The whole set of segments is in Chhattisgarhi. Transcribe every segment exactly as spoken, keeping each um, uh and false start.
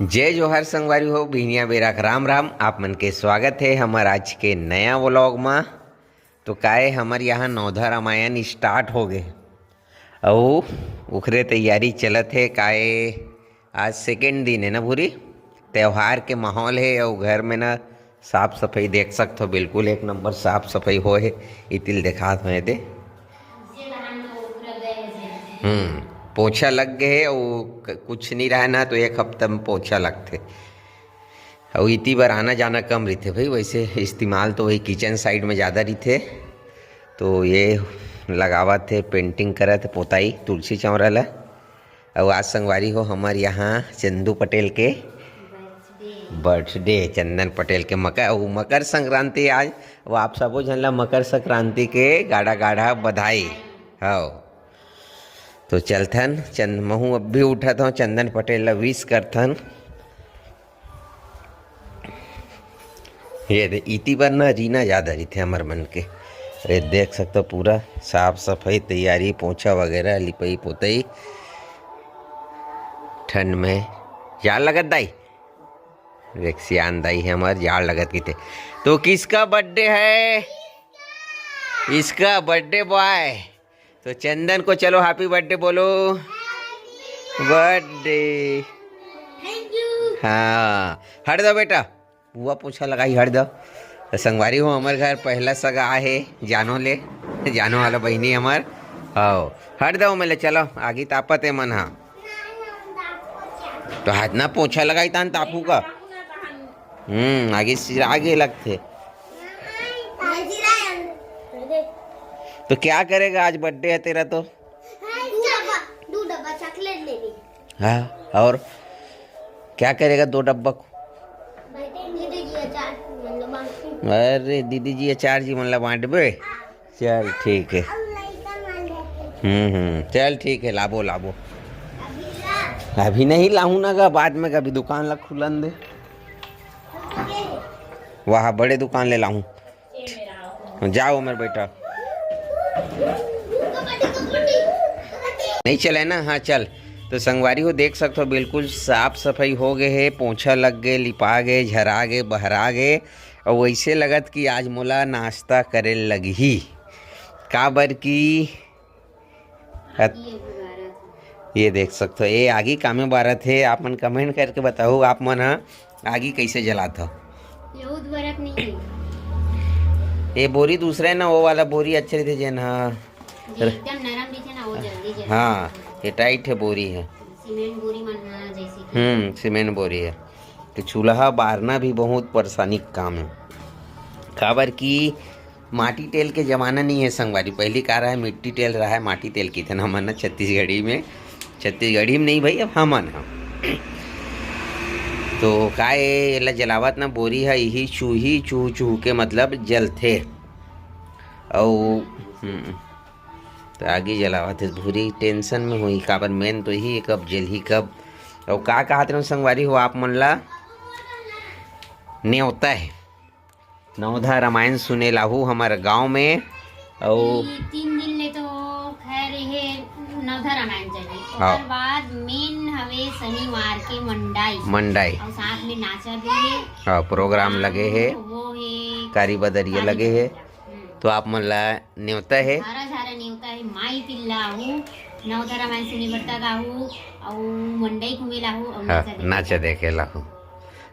जय जोहार संगवारी हो, बिहनिया बेरा के राम राम। आप मन के स्वागत है हमर आज के नया व्लॉग मा। तो काए हमर यहाँ नवधा रामायण स्टार्ट हो गए, अउ ओखरे तैयारी चलत है। काए आज सेकेंड दिन है ना भूरी, त्योहार के माहौल है, अउ घर में ना साफ सफाई देख सकथो, बिल्कुल एक नंबर साफ सफाई होए हे। इतिल देखात होए दे। हम्म, पोछा लग गए है, वो क-, कुछ नहीं रहा ना, तो एक हफ्ता में पोछा लगथे। अउ इति बर आना जाना कम रहिथे भाई, वैसे इस्तेमाल तो वही किचन साइड में ज़्यादा रहिथे। तो ये लगावत हे, पेंटिंग करत हे, पोताई तुलसी चौरा ला। अउ आज संगवारी हो हमर यहाँ चंदू पटेल के बर्थडे, चंदन पटेल के मकर, अउ मकर संक्रांति आज। अउ आप सबो झन ला मकर संक्रांति के गाढ़ा गाढ़ा बधाई। हव, तो चलथन चंद, महू अब भी उठत हव, चंदन पटेल ला विश करथन। ये दे, इति बर ना जीना ज्यादा रहिथे हमर मन के। अरे देख सकथो पूरा साफ सफाई, तैयारी, पोछा वगैरह, लिपई पोतई। ठंड में जाड़ लगत दाई, देख सियान दाई है हमर, जाड़ लगत किथे। तो किसका बर्थडे है? इसका बर्थडे बॉय। तो चंदन को चलो हैप्पी बर्थडे बोलो। बर्थडे। हाँ, हट दो बेटा, बुआ पोछा लगाई, हट दो। तो संगवारी हो, हमर घर पहला सगा आहे जानो ले, जानो वाला बहिनी हमर। हव, हट दो, मैं ले चलो, आगी तापत है मन हा। तो हाथ ना पोछा लगाई तान तापू का। हम्म, आगी सिरा आगे लगथे। तो क्या करेगा, आज बर्थडे है तेरा तो। दू डब्बा, दू डब्बा चॉकलेट लेनी। हाँ, और क्या करेगा दो डब्बा को? दीदी जी अचार मन ला बांटू। अरे दीदी जी अचार जी मन ला बांटबे। चल ठीक है। हम्म हम्म, चल ठीक है, लाबो लाबो। अभी नहीं लाहूँ ना गा, बाद में कभी दुकान ला खुलन दे। वहाँ बड़े दुकान ले लाहूँ। जाओ मेरे बेटा। नहीं चले ना, हाँ चल। तो संगवारी हो देख सकथो, बिल्कुल साफ सफाई हो गए हे, पोछा लग गए, लिपा गए, झरा गए, बहरा गए। अउ वैसे लगत कि आज मोला नाश्ता करे लगही, काबर कि अत-, ये देख सकथो, ये आगी कामे बारत हे। आप मन कमेंट करके बताओ, आप मन ह आगी कैसे जलात हो? ये उद बरत नहीं है। ये बोरी दूसरा है ना, वो वाला बोरी अच्छा रहिथे जेन ह। जी, एकदम नरम रहिथे ना, वो जल्दी जलथे। हाँ, ये टाइट है बोरी है। सीमेंट बोरी मन ह जैसे कि। हम्म, सीमेंट बोरी है। तो चूल्हा बारना भी बहुत परेशानी का काम है, काबर कि माटी तेल के जमाना नहीं है संगवारी। पहली का रहा है, मिट्टी तेल रहा है, माटी तेल किथे ना हमन ना छत्तीसगढ़ी में, छत्तीसगढ़ी में नहीं भाई, अब हमन ह। तो का ए, एला जलावत ना बोरी ह, इही चूही चूह चूह के मतलब जलथे। अउ हम्म, तो आगी जलावत हे, भूरी टेंशन में होही, काबर मेन तो ही कब जलही कब। अउ का कहत रहूं संगवारी हो, आप मन ला नेवता है, नवधा रामायण सुने लाहू हमर गांव में। अउ ई तीन दिन ले तो खैर ये नवधा रामायण चले, हाँ। ओकर बाद मेन हवे शनिवार के मंडाई। मंडाई। अउ साथ में नाचा भी है। हाँ, प्रोग्राम लगे है। वो है कारी बदरिया लगे है। हम्म। तो आप मन ला नेवता है। झारा झारा नेवता है, माई तिल्ला आहू, नवधा रामायण सुने बर तक आहू, अउ मंडई घूमे ला आहू, अउ हाँ, नाचा देखे नाचा ला। देखे ला आहू।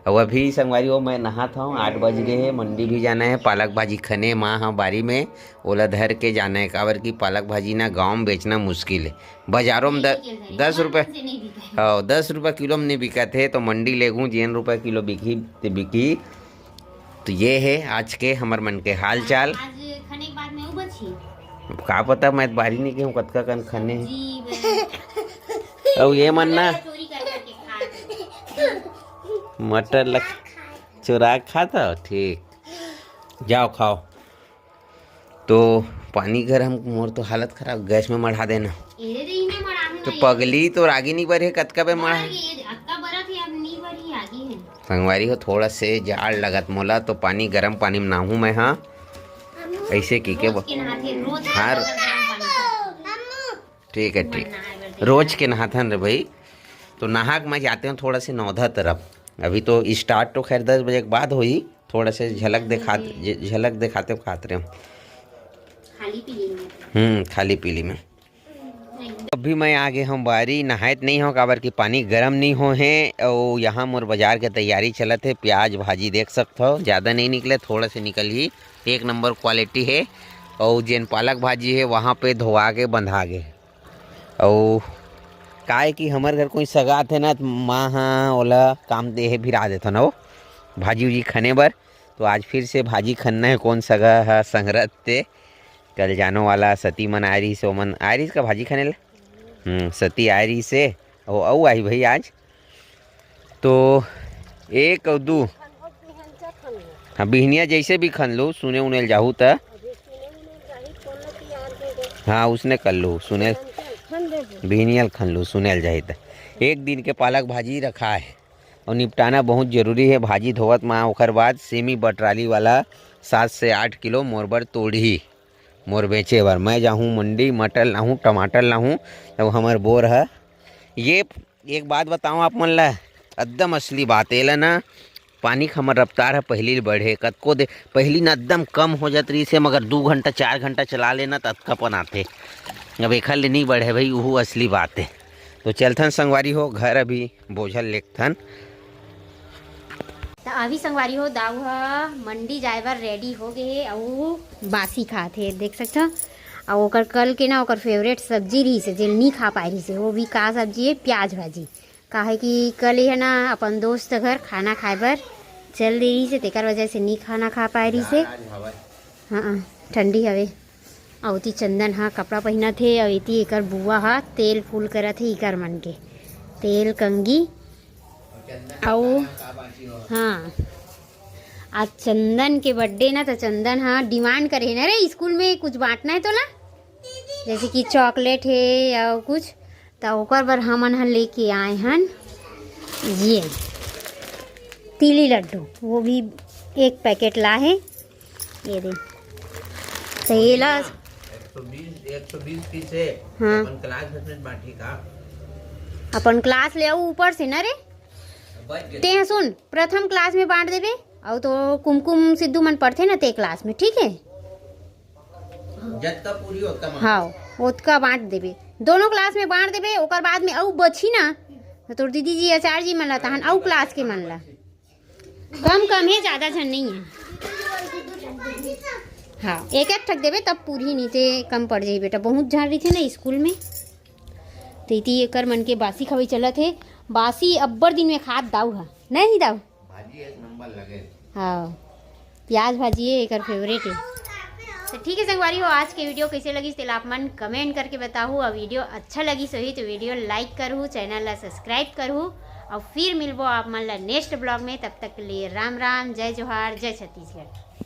अउ अभी संगवारी हो, मैं नहात हूँ, आठ बज गए हैं, मंडी भी जाना है, पालक भाजी खने माँ हाँ बारी में, ओला धर के जाना है, काबर कि पालक भाजी ना गाँव में बेचना मुश्किल है, बाजारों में द-, नहीं बिके भाई, दस रुपये, मालूम से नहीं बिके। हाँ, दस रुपये किलो में नहीं बिकत है, तो मंडी लेगूँ, जेन रुपये किलो बिकी, ते बिकी। तो ये है आज के हमर मन के हाल चाल। आज खाने के बाद में वो बची। का पता, मैं तो बारी नहीं गए हूँ, कतका कन खाने हैं। जी, बस। अउ ये मन ना चोरी कर करके खा। मटर लग चुरा के खाता हो, ठीक। जाओ खाओ। तो पानी गरम, मोर तो हालत खराब, गैस में मढ़ा देना। एरे दे इमे मढ़ाहूं तो ना, पगली तो रागी नहीं बरे, कतका बे मढ़ा। ये अक्का बरत है, अब नहीं बरी, आगे है। संगवारी हो, थोड़ा से जाड़ लगत मोला, तो पानी, गरम पानी में नहाहूं मैं, हाँ। ऐसे की के रोज ब-, के नहाथे, रोज हाँ। गरम पानी से। ठीक है, मन ठीक। नहाए बर दे। रोज के नहाथन रे भाई। तो नहा के मैं जाते हूँ थोड़ा से नौधा तरफ। अभी तो स्टार्ट तो खैर दस बजे के बाद होई, थोड़ा से झलक दिखात, झलक दिखाते खात रहे हूँ। खाली पीली में। हम्म, खाली पीली में। अभी मैं आगे हूँ बारी, नहायत नहीं हो, काबर कि पानी गरम नहीं हो हे। और यहाँ मोर बाजार के तैयारी चलत हे, प्याज भाजी देख सकत हो, ज़्यादा नहीं निकले, थोड़ा से निकल ही, एक नंबर क्वालिटी है। और जेन पालक भाजी है, वहाँ पे धोआ के बंधा गे। अउ काहे कि हमर घर कोई सगा आथे ना, त माँ ह ओला काम दे हे, भिरा देथन ओ भाजी उजी खने बर। तो आज फिर से भाजी खन्ना है, कोन सगा ह संघरत ते। कल जानो वाला सती मन आय रहिस, ओमन आय रहिस का भाजी खने ला? हम्म, सती आय रहिस हे। ओ, अउ आही भाई आज। तो एक अउ दू। हाँ, बिहनिया जैसे भी खन लू, सुने उने ल जाहू त। हाँ, उसने कर लू, सुने। बिहनिया ल खन लू, सुने ल जाही त। एक दिन के पालक भाजी रखा है और निपटाना बहुत जरूरी है। भाजी धोवत माँ, ओकर बाद सेमी बटराली वाला सात से आठ किलो मोर बर तोड़ही, मोर बेचे बर। मैं जाहूँ मंडी, मटर लाहूँ, टमाटर लाहूँ, तब हमर बोर ह। ये एक बात बताऊँ आप मन ला, एकदम असली बात, एला ना पानी के हमर रफ्तार ह पहिली ले बढ़े, कतको दे पहिली ना एकदम कम हो जात रहिस हे, मगर दू घंटा चार घंटा चला लेना त अतका पन आथे। अब एखर ले नहीं बढ़े भाई, उहू असली बात हे। तो चलथन संगवारी हो घर, अभी बोझल लेकथन। त अभी संगवारी हो दाऊ ह मंडी जाए बर रेडी हो गे हे, अउ बासी खात हे, देख सकथव। अउ ओकर कल के ना ओकर फेवरेट सब्जी रहिस हे, जेन नी खा पाए रहिस हे, वो भी का सब्जी हे, प्याज भाजी। काहे कि कल ये ना अपन दोस्त घर खाना खाए बर चल दे रहिस हे, तेकर वजह से नी खाना खा पाए रहिस हे। हाँ, ठंडी हवे। अउ एती चंदन ह कपड़ा पहिनत हे, अउ एती एकर बुआ ह तेल फूल करत हे, इकर मन के तेल कंगी। अउ हाँ, आज चंदन के बर्थडे ना, त चंदन ह डिमांड करे हे ना रे, स्कूल में कुछ बांटना है तोला, जैसे कि चॉकलेट है या कुछ, त ओकर बर हमन ह लेके आए हन ये तिली लड्डू, वो भी एक पैकेट ला है। ये दे, त ये ला एक सौ बीस, एक सौ बीस पीस है। हाँ। अपन क्लास में बांटी का? अपन क्लास ले आऊ ऊपर से ना रे। बच गए। ते सुन, प्रथम क्लास में बांट देबे, अउ तो कुमकुम सिद्धू मन पढ़थे ना ते क्लास में, ठीक है? जतका पूरी ओतका बांट। हाँ, ओतका बांट देबे, दोनों क्लास में बांट देबे। ओकर बाद में अउ बची ना, तो तोर दीदी जी, आचार्य जी मन ला, तहन अउ क्लास के मन ला। कम कम है, ज्यादा झन नहीं है। हाँ, एक एक ठक देबे, तब पूरी, नहीं ते कम पड़ जाही बेटा, बहुत झन रहिथे ना स्कूल में। तो एती एकर मन के बासी खवई चलत हे। बासी अब्बड़ दिन में खात दाऊ ह, नहीं दाऊ? भाजी एक नंबर लगे। हाँ, प्याज भाजी है एकर फेवरेट है। तो ठीक है संगवारी हो, आज के वीडियो कैसे लगिस तेला आप मन कमेंट करके बताहू, और वीडियो अच्छा लगिस होही तो वीडियो लाइक करहू, चैनल ला सब्सक्राइब करहू, और फिर मिलबो आप मन ला नेक्स्ट ब्लॉग में। तब तक के लिए राम राम, जय जोहार, जय छत्तीसगढ़।